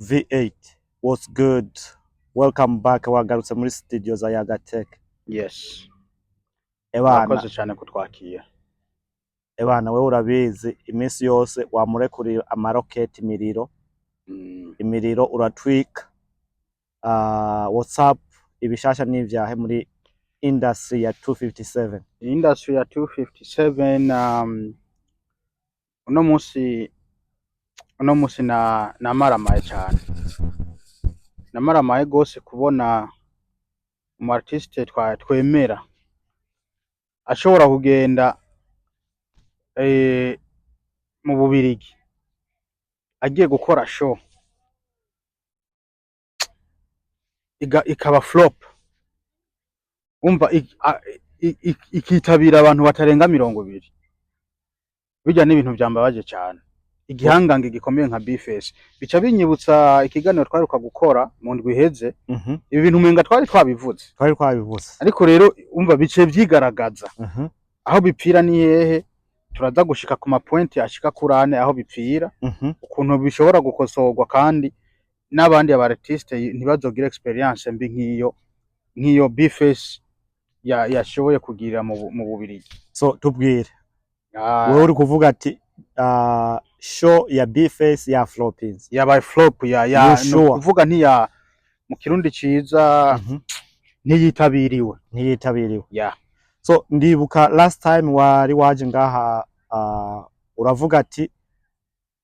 V8, what's good? Welcome back, wagarutse muri studio za Yaga Tech. Yes. Ebana. Murakoze cyane kutwakira. Ebana, wewe urabizi, iminsi yose wamurekuriye amaroketi, imiriro, imiriro uratwika. What's up? Ibishasha n'ivyahe muri industry ya 257? Industry ya 257, uno munsi na namaramaye cyane, namaramaye gose kubona umu artiste twemera ashobora kugenda mu Bubirigi agiye gukora show ikaba flop, umva, ikitabira abantu batarenga 20. Bijya n'ibintu byambabaje cyane, igihangange gikomeye nka Bface. Bica binyibutsa ikiganiro twaheruka gukora mu ndwi iheze. Ibi bintu umenga twari twabivuze. Twari twabivuze. Ariko rero umva, bice vyigaragaza. Aho bipfira ni hehe? Turaza gushika ku mapointi ashika kuri ane aho bipfira, ukuntu bishobora gukosorwa kandi n'abandi aba artiste ntibazogire experience mbi nk'iyo Bface yashoboye kugirira mu Bubirigi. So tubwire. Ah. Wewe uri kuvuga ati show ya Bface ya flopins? Yabaye flop ya You ni sure? ukuvuga ntiya, mu Kirundi ciza, ntiyitabiriwe. Ntiyitabiriwe. Ya. So ndibuka last time wari waje ngaha, uravuga ati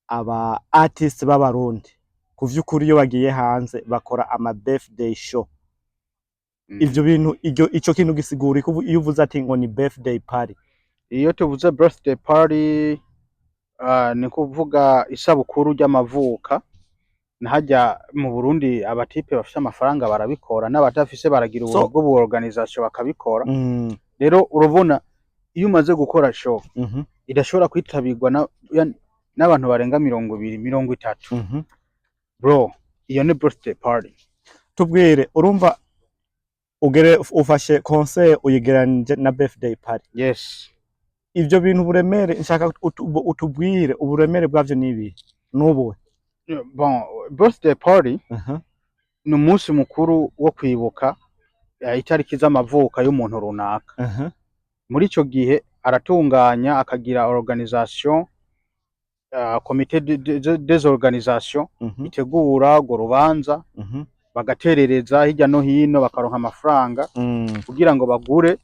aba artist b'Abarundi ku vy'ukuri iyo bagiye hanze bakora ama birthday show. Ivyo bintu, iryo ico kintu gisigura iki iyo uvuze ati ngo ni birthday party? Iyo tuvuze birthday party, ni kuvuga isabukuru ry'amavuka. Nahajya mu Burundi abatipe bafise amafaranga barabikora, n'abatafise baragira ubuntu bw'ubu organisation bakabikora. Rero urabona, iyo umaze gukora show idashobora kwitabirwa n'abantu barenga 20, 30, bro, iyo ni birthday party. Tubwire, urumva ugere ufashe concert uyigeranije na birthday party? Yes. Ivyo bintu, uburemere, nshaka utubwire uburemere bwavyo nibihe nubuhe? Bon, birthday party ni umunsi mukuru wo kwibuka itariki z'amavuka y'umuntu runaka. Muri ico gihe aratunganya, akagira organisation, comité des organisations itegura urwo rubanza, bagaterereza hirya no hino, bakaronka amafaranga kugira ngo bagure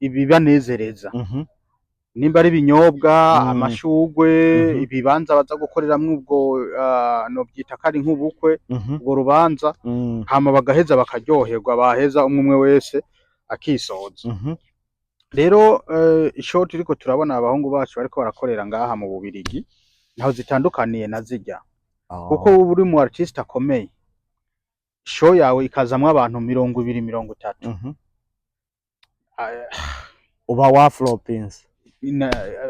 ibibanezereza, nimba ari ibinyobwa, amashurwe, ibibanza baza gukoreramwo ubwo, novyita ko ari nk'ubukwe, ubwo rubanza, hama bagaheza bakaryoherwa, baheza umwe umwe wese akisoza. Rero isho turiko turabona abahungu bacu bariko barakorera ngaha mu Bubirigi ntaho zitandukaniye na zirya, kuko uba uri mu artiste akomeye, show yawe ikazamwo abantu 20, 30, Uba wa flopinze.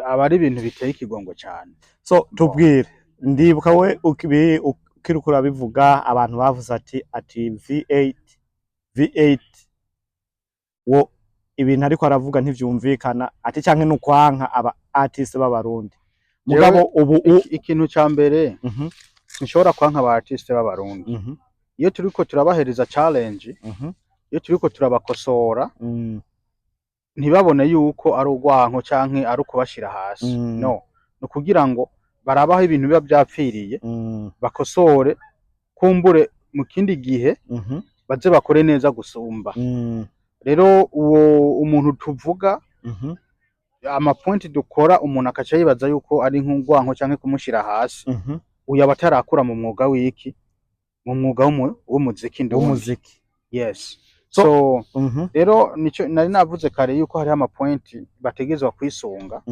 Aba ari ibintu biteye ikigongo cane. So tubwire, ndibuka we ukiriko urabivuga, abantu bavuze ati V8, V8 wo ibintu ariko aravuga ntivyumvikana, ati canke nukwanka aba artiste b'Abarundi. Mugabo ubu Ikintu ca mbere, sinshobora kwanka aba artiste b'Abarundi. Iyo turiko turabahereza challenge, iyo turiko turabakosora, ntibabone yuko ari urwanko canke ari ukubashira hasi. No, ni ukugira ngo barabe aho ibintu biba vyapfiriye, bakosore, kumbure mu kindi gihe baze bakore neza gusumba. Rero uwo umuntu tuvuga, amapointi dukora, umuntu akaca yibaza yuko ari nk'urwanko canke kumushira hasi, uyu aba atarakura mu mwuga w'iki, mu mwuga w'umuziki ndundi. W'umuziki. Yes. So rero nico nari navuze kare yuko hariho amapointi bategerezwa kwisunga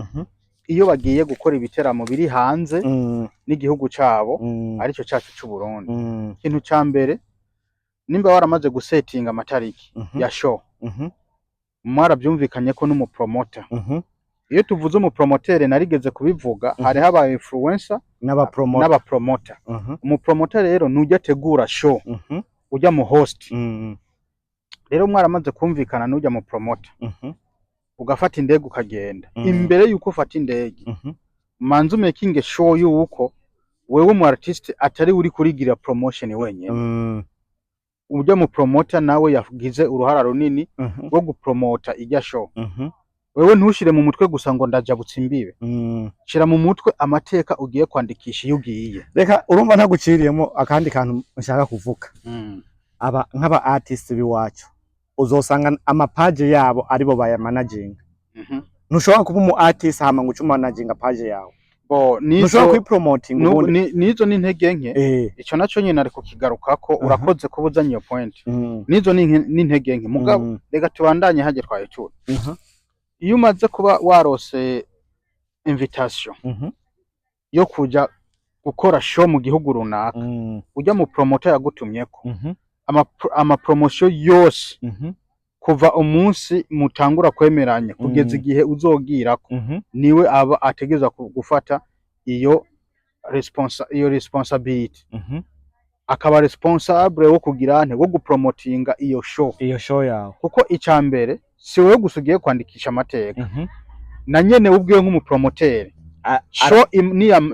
iyo bagiye gukora ibiteramo biri hanze n'igihugu cabo, arico cacu c'Uburundi. Ikintu ca mbere, nimba waramaze gusetinga amatariki ya show, mwaravyumvikanye ko n'umupromoter. Iyo tuvuze umupromoter, narigeze kubivuga, hariho aba influencer n'abapromoter. N'abapromoter. Umupromoter rero nujya ategura show, ujya mu host. Rero mwaramaze kumvikana n'ujya mu promoter, ugafata indege ukagenda. Imbere yuko ufata indege, manze umakinge sure yuko Wewe mu artiste atari uri kurigira promotion wenyene, ujya mu promoter nawe yagize uruhara runini rwo gupromota ijya show. Wewe ntushire mu mutwe gusa ngo ndajabutse imbibe, shira mu mutwe amateka ugiye kwandikisha iyo ugiye. Reka, urumva ntaguciriyemo, akandi kantu nshaka kuvuga, aba nk'aba artist b'iwacu uzosanga amapaje yabo aribo bayamanaginga. Ntushobora kuba umu artist hama ngo uce umanaginga page yawe. Bo Ntushobora nizo kwipromotinga ubundi. Nizo ni intege nke. Ico naco nyene ari kukigarukako. Urakoze kuba uzanye iyo point. Nizo ni intege nke, mugabo reka tubandanye hajye twaye turi. Iyo umaze kuba warose invitation yo kuja gukora show mu gihugu runaka, ujya mu promoter yagutumyeko, ama promotion yose kuva umunsi mutangura kwemeranya kugeza igihe uzogirako, niwe aba ategerezwa gufata iyo responsibility, akaba responsable wo kugira nte, wo gupromotinga iyo show. Iyo show yawe. Kuko ica mbere si wowe gusa ugiye kwandikisha amateka, na nyene ubwiwe nk'umupromoteur, show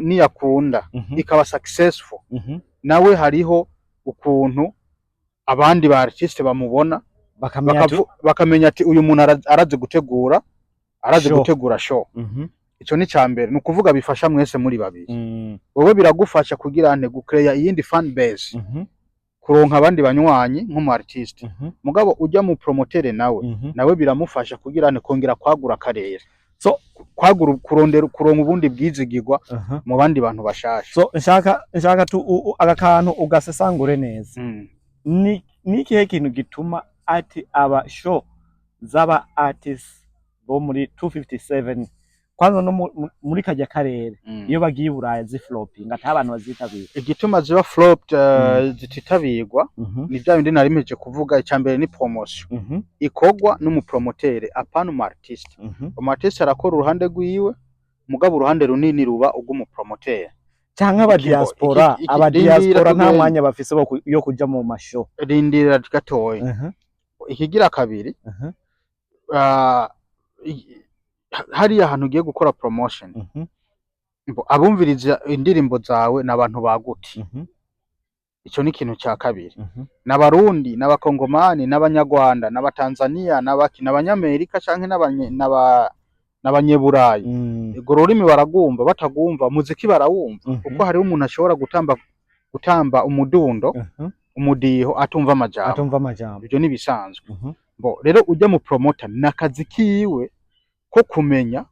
niyakunda ikaba successful, nawe hariho ukuntu abandi ba artiste bamubona, bakamenya ati bakamenya ati uyu muntu arazi gutegura, arazi Show. gutegura show. Ico ni ca mbere, ni ukuvuga bifasha mwese muri babiri. Wowe biragufasha kugira nte, gucreya iyindi fan base, kuronka abandi banywanyi nk'umu artiste. Mugabo ujya mu promoteur nawe, nawe biramufasha kugira nte, kongera kwagura akarere, kwagura, kurondera, kuronka ubundi bwizigirwa mu bandi bantu bashasha. So nshaka tu aka kantu ugasesangure neza. Ni ikihe kintu gituma ati aba show z'aba artists bo muri 257, kwanza no muri kajya karere, iyo bagiye i Buraya ziflopinga, ata abantu bazitabira? Igituma ziba flopped, zititabirwa, ni bya bindi nari mpejeje kuvuga. Icya mbere ni promotion ikorwa n'umupromoteur, apana umu artiste. Umu artiste arakora uruhande rwiwe, mugabo uruhande runini ruba urw'umupromoteur. Canke aba diaspora, aba rindira diaspora nta tugende. mwanya bafise yo kuja mu mashow. Rindira gatoya. Ikigira kabiri, hariya hantu ugiye gukora promotion, abumviriza indirimbo zawe ni abantu bagute? Ico ni ikintu ca kabiri. N'Abarundi, n'Abakongomani, n'Abanyarwanda, n'Abatanzania, n'abaki, n'Abanyamerika canke n'Abanyeburayi? Urwo rurimi baragwumva, batagwumva, muziki barawumva? Kuko hariho umuntu ashobora gutamba umudundo, umudiho, atumva amajambo. Atumva amajambo. Ivyo nibisanzwe. Bo rero ujya mu promoter n'akazi kiwe ko kumenya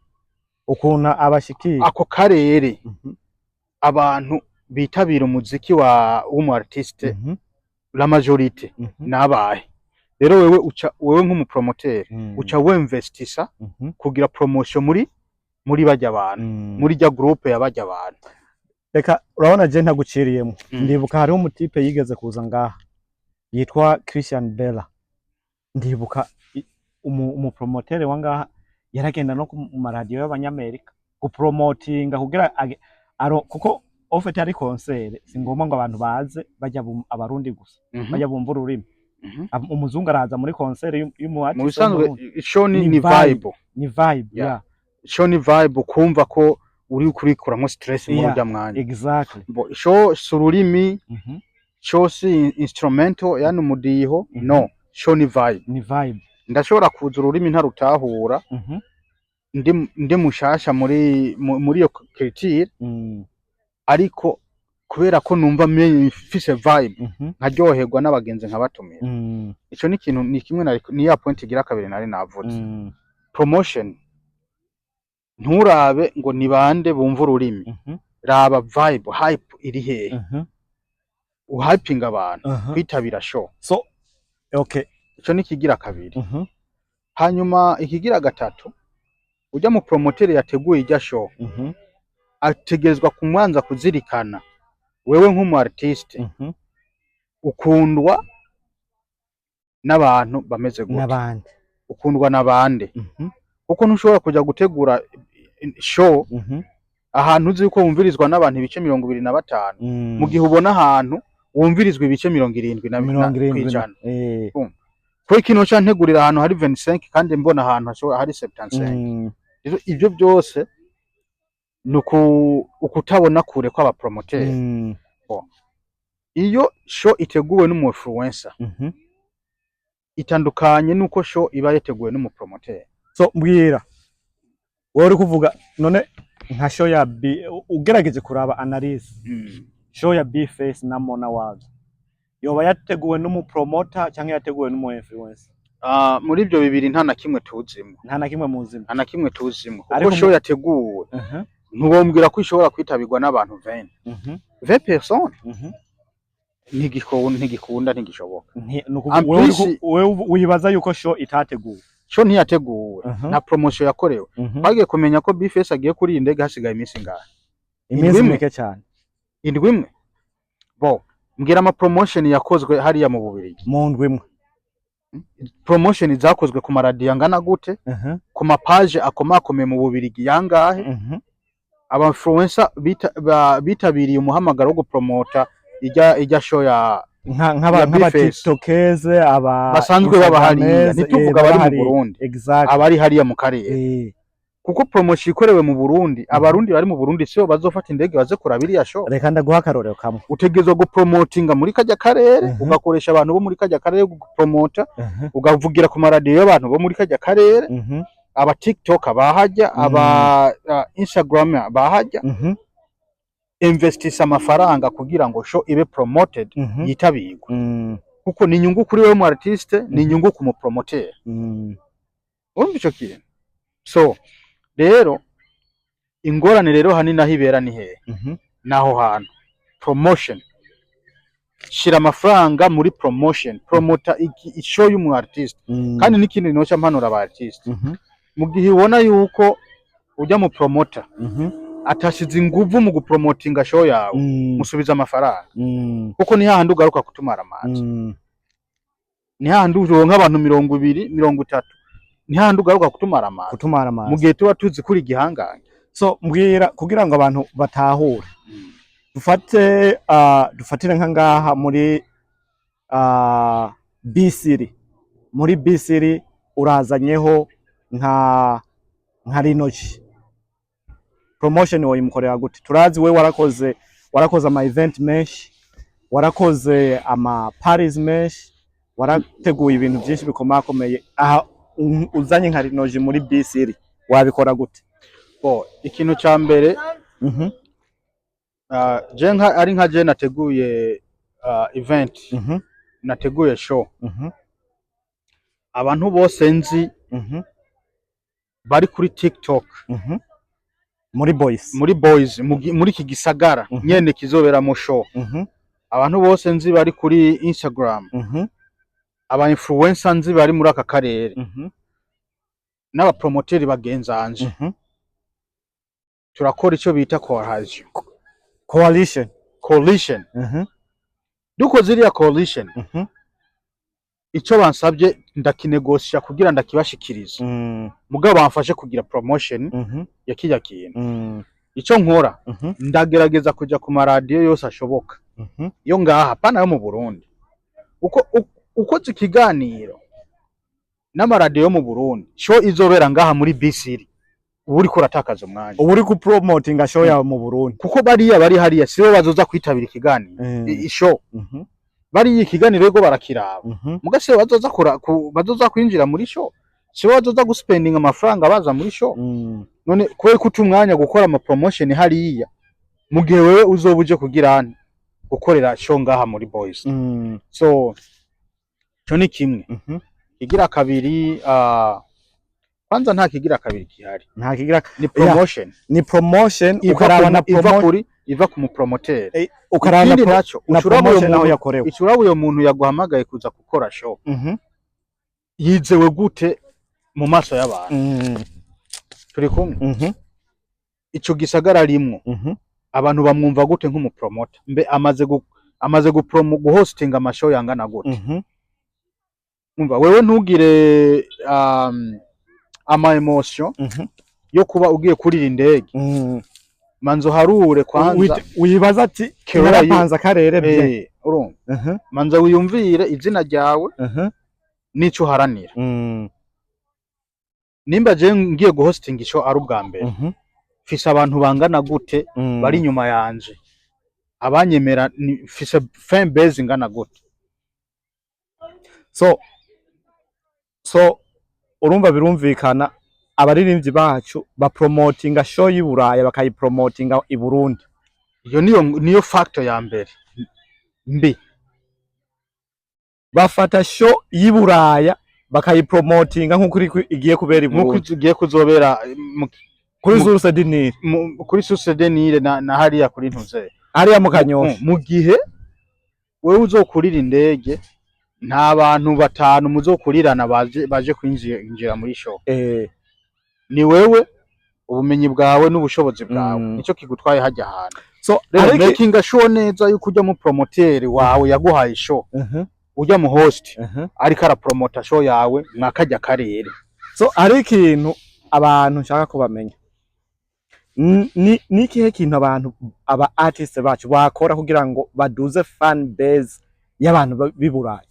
ukuntu abashikira ako karere, abantu bitabira umuziki wa w'umu artiste, la majorité nabahe. Rero wewe uca, wewe nk'umupromoteur, uca wemvestisa kugira promotion muri bajya abantu, muri rya groupe ya bajya abantu. Reka, urabona je ntaguciriyemo, ndibuka hariho umutipe yigeze kuza ngaha yitwa Christian Bella. Ndibuka umupromoteur wa ngaha yaragenda no ku maradiyo y'Abanyamerika gupromotinga kugira kuko au fait ari concert, si ngombwa ngo abantu baze bajya Abarundi gusa, bajya bumva ururimi. Umuzungu araza muri concert y'umu Mu artiste bisanzwe w'Umurundi. Show ni Ni ni vibe. vibe. Ni vibe. Yeah. Show ni vibe, kumva ko uri kurikuramwo stress muri urya mwanya. Bo show si ururimi, show si instrumental, yani umudiho. No, show ni vibe. Ni vibe. Ndashobora kuza ururimi ntarutahura, ndi mushasha muri iyo culture, ariko kubera ko numva mfise vibe, nkaryoherwa n'abagenzi, nkabatumira. Ico ni ikintu, ni kimwe ni ya point igira kabiri nari navuze. Promotion, nturabe ngo ni bande bumva ururimi, raba vibe, hype iri hehe, uhypinga abantu kwitabira show. So okay. Ico ni ikigira kabiri. Hanyuma ikigira gatatu, ujya mu promoteur yateguye ijya show ategerezwa kumwanza kuzirikana wewe nk'umu artiste ukundwa n'abantu bameze gute, n'abandi, ukundwa n'abande, kuko ntushobora kuja gutegura show ahantu uzi yuko wumvirizwa n'abantu ibice 25, mu gihe ubona ahantu wumvirizwa ibice 70 70 kwijana. Kubera ikintu nca ntegurira ahantu hari 25 kandi mbona ahantu hashobora hari 75? Rero ivyo byose Ni ukutabona kure kw'abapromoteri. Iyo show iteguwe n'umu influencer itandukanye nuko show iba yateguwe n'umupromoteri. So mbwira, wowe uri kuvuga none nka show ya B, ugerageje kuraba analyse, show ya B-Face na Mona Walda yoba yateguwe n'umupromoter cyangwa yateguwe n'umu influencer? Ah, muri ibyo bibiri nta na kimwe tuzimo. Nta na kimwe muzima? Nta na kimwe tuzimo, kuko Ariko show yateguwe, ntiwombwira ko ishobora kwitabirwa n'abantu 20, 20 personnes. Ntigikunda, ntigikunda, ntigishoboka. Ni ukuvuga En wewe plus- wewe wibaza yuko show itateguwe? Show ntiyateguwe. Nta promotion yakorewe. Twagiye kumenya ko B-Face agiye kuri iyi ndege hasigaye iminsi ingahe? Iminsi Indwi imwe. mike cyane. Indwi imwe. Bo mbwira ama promotion yakozwe hariya mu Bubirigi. Mu ndwi imwe. Promotion zakozwe ku maradiyo angana gute, ku mapaje akomakomeye mu Bubirigi yangahe, aba influencer bitabiriye umuhamagaro wo gupromota ijya show ya nk'aba ya nk'aba B-Face. tiktokers, aba Basanzwe baba hariya. Instagramers, Ntituvuga baba abari mu hariya. Burundi, abari hariya mu karere, kuko promotion ikorewe mu Burundi, Abarundi bari mu Burundi sibo bazofata indege baze kuraba iriya show. Reka ndaguha akarorero kamwe. Utegerezwa gupromotinga muri kajya karere, ugakoresha abantu bo muri kajya karere gupromota, ugavugira ku maradiyo y'abantu bo muri kajya karere, aba TikTok bahajya, aba Instagram bahajya. Investisa amafaranga kugira ngo show ibe promoted, yitabirwe, kuko ni inyungu kuri wewe mu artiste, ni inyungu ku mupromoter. Urumva ico kintu? So rero ingorane rero hanini aho ibera ni hehe? Naho hantu promotion. Shira amafaranga muri promotion, promota ishow y'umu artiste. Kandi n'ikindi noca mpanura aba artiste, mu gihe ubona yuko ujya mu promoter atashize inguvu mu gupromotinga show yawe, musubiza amafaranga, kuko ni hahandi ugaruka kutumara amazi. Ni hahandi uronka abantu 20, 30, ni hahandi ugaruka kutumara amazi. Kutumara Mu amazi. gihe tuba tuzi kuri igihangange. So mbwira, kugira ngo abantu batahure, dufate dufatire nka ngaha muri B-City. Muri B-City urazanyeho nka Rinoji, promotion woyimukorera gute? Turazi we warakoze ama event menshi, warakoze ama parties menshi, warateguye ibintu byinshi bikomakomeye. Aha uzanye nka Rinoji muri B-City wabikora gute? Bo, ikintu ca mbere, je nka ari nka je nateguye event, nateguye show, abantu bose nzi bari kuri TikTok, Muri boys. Muri boys, muri iki gisagara nyene kizoberamo show, abantu bose nzi bari kuri Instagram, aba influencer nzi bari muri aka karere, n'abapromoteri bagenzanje, turakora ico bita coalition. Coalition. Coalition. Dukoze iriya coalition, ico bansabye ndakinegosya kugira ndakibashikiriza, mugabo bamfashe kugira promotion ya kirya kintu. Ico nkora, ndagerageza kuja ku maradiyo yose ashoboka yo ngaha, pana yo mu Burundi. Uko ukoze ikiganiro n'amaradiyo yo mu Burundi, show izobera ngaha muri B-City, uba uriko uratakaza umwanya. Uba uri kupromotinga show yawe mu Burundi. Kuko bariya bari hariya sibo bazoza kwitabira ikiganiro, ishow. Bariya ikiganiro yego barakiraba, muga sibo bazoza bazoza kwinjira muri show, sibo bazoza guspendinga amafaranga baza muri show. None kubera ko uta umwanya gukora ama promotion hariya, mu gihe wewe uzoba uje kugira ane gukorera show ngaha muri boys? So ico ni kimwe. Kigira kabiri, kwanza nta kigira kabiri gihari. Nta kigira. Ni promotion. Ni promotion. Iva Ukaraba na iva promotion kuri, iva ku mupromoter. Ukaraba na Ikindi naco, na ucuraba uyo promotion aho muntu, yakorewe. icuraba uyo muntu yaguhamagaye kuza gukora show, yizewe gute mu maso y'abantu? Turi kumwe? Ico gisagara arimwo, abantu bamwumva gute nk'umupromoter? Mbe amaze gupromo, guhostinga amashow yangana gute? Umva, wewe ntugire ama emotion yo kuba ugiye kurira indege. Manza uharure kwanza. Wibaza ati Kera narapanze akarere bye. Urumva, manza wiyumvire izina ryawe n'ico uharanira. Nimba je ngiye guhostinga ishow ari ubwa mbere, Mfise abantu bangana gute bari inyuma yanje abanyemera? Mfise fan base ingana gute? So urumva birumvikana, abaririmbyi bacu bapromotinga show y'i Buraya, bakayipromotinga i Burundi. Iyo niyo factor ya mbere mbi. Bafata show y'i Buraya bakayipromotinga nk'uko igiye kubera i Nk'uko Burundi. igiye kuzobera Kuri Source du Nil. Kuri Source du Nil na hariya kuri ntuze Hariya mu Kanyosha. Mu gihe wewe uzokurira indege, nta bantu batanu muzokurirana baje kwinjira muri show. Ni wewe, ubumenyi bwawe n'ubushobozi bwawe, nico kigutwaye hajya ahantu. So Rero ariko making sure neza yuko ujya mu promoter wawe yaguhaye show, ujya mu host ariko arapromota show yawe mwakajya karere. So hari ikintu abantu nshaka ko bamenya. Ni ikihe kintu abantu, aba artist bacu bakora kugira ngo baduze fan base y'abantu b'i Burayi?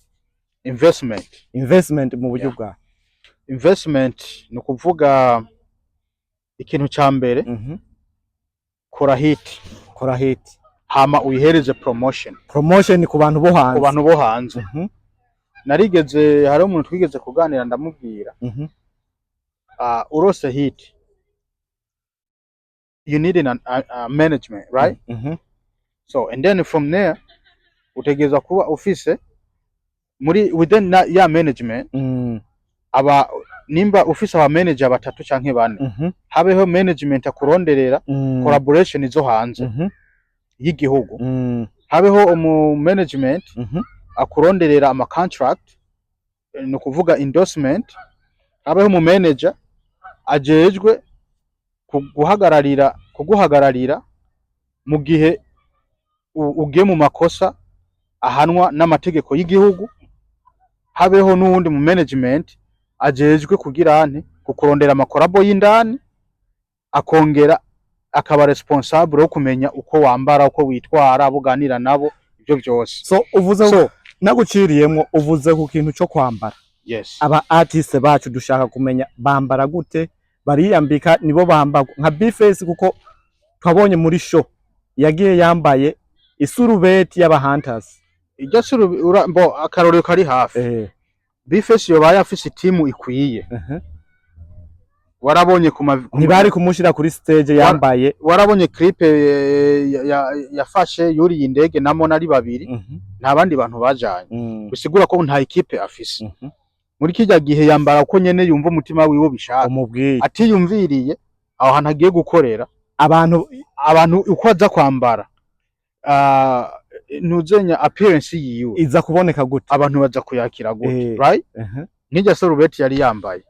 Investment. Investment mu buryo bwa Investment ni ukuvuga ikintu ca mbere, kora hit. Kora hit. Hama uyihereze promotion. Promotion ku bantu bo hanze. Ku bantu bo hanze. Narigeze, hariho umuntu twigeze kuganira, ndamubwira, urose hit, you need a management, right? So and then from there utegerezwa kuba ufise muri within ya management aba nimba ufise aba manager batatu canke bane, habeho management akuronderera collaboration zo hanze y'igihugu, habeho umu management akuronderera ama contract, ni ukuvuga endorsement, habeho umu manager ajejwe kuguhagararira mu gihe ugiye mu makosa ahanwa n'amategeko y'igihugu, habeho n'uwundi mu management ajejwe kugira ante kukurondera ama collabo y'indani, akongera akaba responsable wo kumenya uko wambara, uko witwara, abo uganira nabo, ibyo byose. So uvuze, So naguciriyemwo, uvuze ku kintu cyo kwambara. Yes. Aba artiste bacu dushaka kumenya bambara gute, bariyambika, nibo bambara nka B-Face, kuko twabonye muri show yagiye yambaye isurubeti y'aba hunters. Iryo suru mbo akarorero kari hafi. B-Face yobaye afise itimu ikwiye. Warabonye ku Ntibari kumushira kuri stage yambaye. Warabonye clip yafashe yuriye indege na Mona ari babiri, nta bandi bantu bajanye, bisigura ko nta équipe afise. Muri kirya gihe yambara uko nyene yumva umutima wiwe bishaka, Umubwiye. atiyumviriye aho hantu agiye gukorera, abantu. Abantu uko aza kwambara, ntuzenya appearance yiwe iza kuboneka gute? Abantu baza kuyakira gute? Right? Nk'irya sorubeti yari yambaye,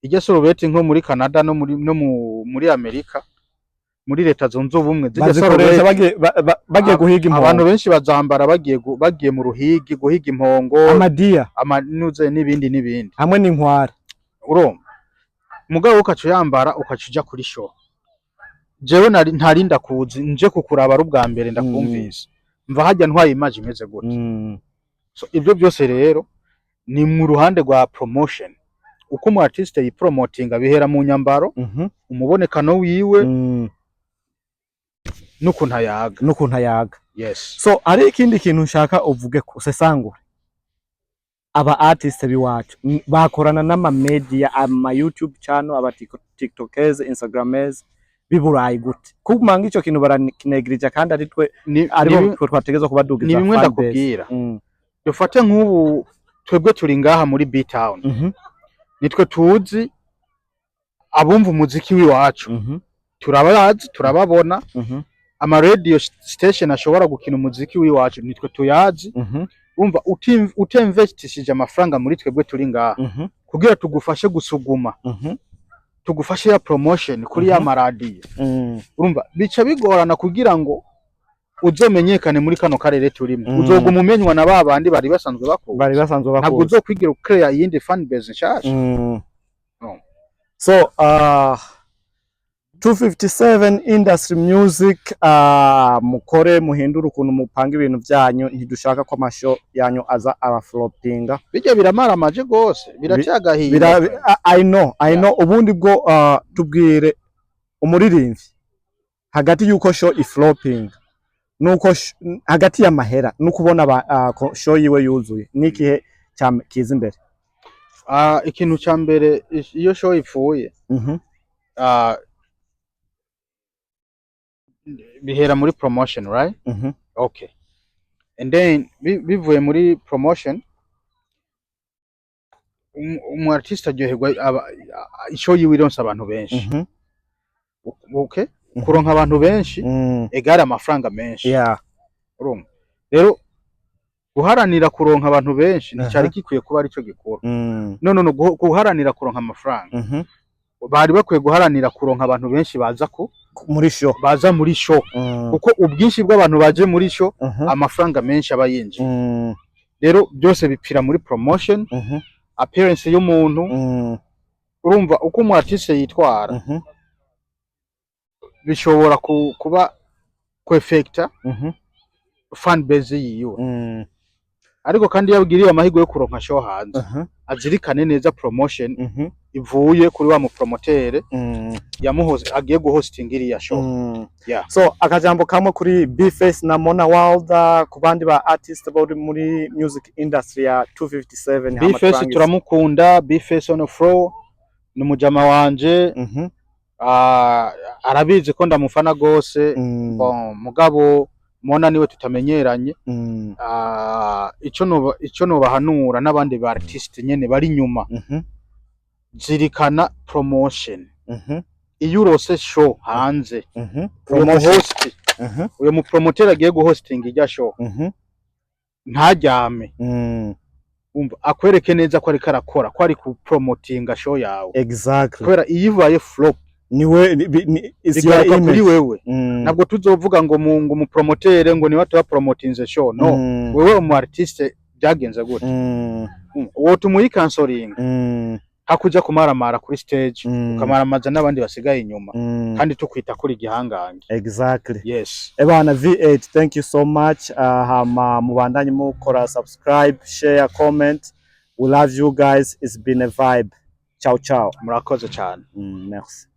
irya sorubeti nko muri Canada no muri Amerika, muri Leta Zunze Ubumwe, zirya Bazikoresha sorobeti bagiye guhiga abantu impongo. benshi bazambara bagiye mu ruhigi guhiga impongo, Amadiya, amanuze n'ibindi n'ibindi. Hamwe n'inkware. Urumva mugabo ukaca uyambara, ukaca uja kuri show, jewe nari ntari ndakuzi, nje kukuraba ari ubwa mbere ndakumvise, mva hajya ntwaye image imeze gute? So ibyo byose rero ni mu ruhande rwa promotion, uko umu artiste yipromotinga bihera mu nyambaro, umubonekano wiwe, n'ukuntu ayaga. N'ukuntu ayaga. Yes. So hari ikindi kintu nshaka uvuge ko usesangure. Aba artiste biwacu bakorana n'ama media, ama YouTube channel, aba TikTokers, Instagramers b'iburayi gute? Kumanga ico kintu barakinegirija kandi ari twe aribo twe twategerezwa kubadugiza Ni bimwe fan base. ndakubwira. Dufate nk'ubu twebwe turi ngaha muri B-Town, nitwe tuzi abumva umuziki w'iwacu, turabazi, turababona. Ama radio station ashobora gukina umuziki w'iwacu nitwe tuyazi. Urumva utinvestishije amafaranga muri twebwe turi ngaha kugira tugufashe gusuguma, tugufashe ya promotion kuri ya maradiyo, urumva bica bigorana kugira ngo uzomenyekane muri kano karere turimo. Uzoguma umenywa na ba bandi bari basanzwe bakuzi. Bari basanzwe Ntabwo bakuzi. uzokwigira ucrea iyindi fan base nshasha. No. So 257 Industry Music, mukore muhindure ukuntu mupanga ibintu byanyu. Ntidushaka ko ama show yanyu aza araflopinga. Bijya biramaramaje gose, birateye agahinda. I know, I know. Ubundi bwo tubwire. Umuririmbyi, hagati yuko show ifloping nuko hagati y'amahera no kubona show yiwe yuzuye, n'ikihe kiza imbere? Ah, ikintu ca mbere, iyo show ipfuye, bihera muri promotion, right? Mhm. Okay, and then bivuye muri promotion, umu artiste aryoherwa show yiwe ironse abantu benshi. Okay, kuronka abantu benshi égale amafaranga menshi. Urumva rero, guharanira kuronka abantu benshi nticari gikwiye kuba arico gikuru. No, guharanira kuronka amafaranga, bari bakwiye guharanira kuronka abantu benshi baza ku muri show. Baza muri show, kuko ubwinshi bw'abantu baje muri show, amafaranga menshi aba yinjiye. Rero byose bipfira muri promotion, appearance y'umuntu. Urumva uko umu artiste yitwara bishobora kuba kwefekta fan base yiwe. Ariko kandi iyo abwiriye amahirwe yo kuronka show hanze, azirikane neza promotion ivuye kuri wa mupromotere yamuhoze agiye guhostinga iriya show. Yeah. So akajambo kamwe kuri Bface na Mona Walda, ku bandi ba artist bari muri music industry ya 257, hama Bface turangize. Turamukunda. Bface on the floor ni umujama wanje. Arabizi ko ndamufana gose. Bon, mugabo Mona niwe tutamenyeranye. Ico nobahanura n'abandi ba artiste nyene bari inyuma, zirikana promotion. Iyo urose show hanze, uyo Promotion. muhost, uyo mupromoter agiye guhostinga irya show, ntaryame. Umva, akwereke neza ko ariko arakora, ko ari kupromotinga show yawe. Kubera iyo ibaye flop, Niwe is your bigaruka kuri image. wewe. Ntabwo tuzovuga ngo umupromotere ngo niwe tuba show, no. Wewe umu artiste byagenze gute? Wotuma uyikansoringa, hakuja kumaramara kuri stage, ukamaramaza n'abandi basigaye inyuma, kandi tukwita kuri igihangange. Yes. Ebana V8, thank you so much. Hama mubandanye mukora subscribe, share, comment. We love you guys. It's been a vibe. Ciao ciao. Murakoze cyane. Merci.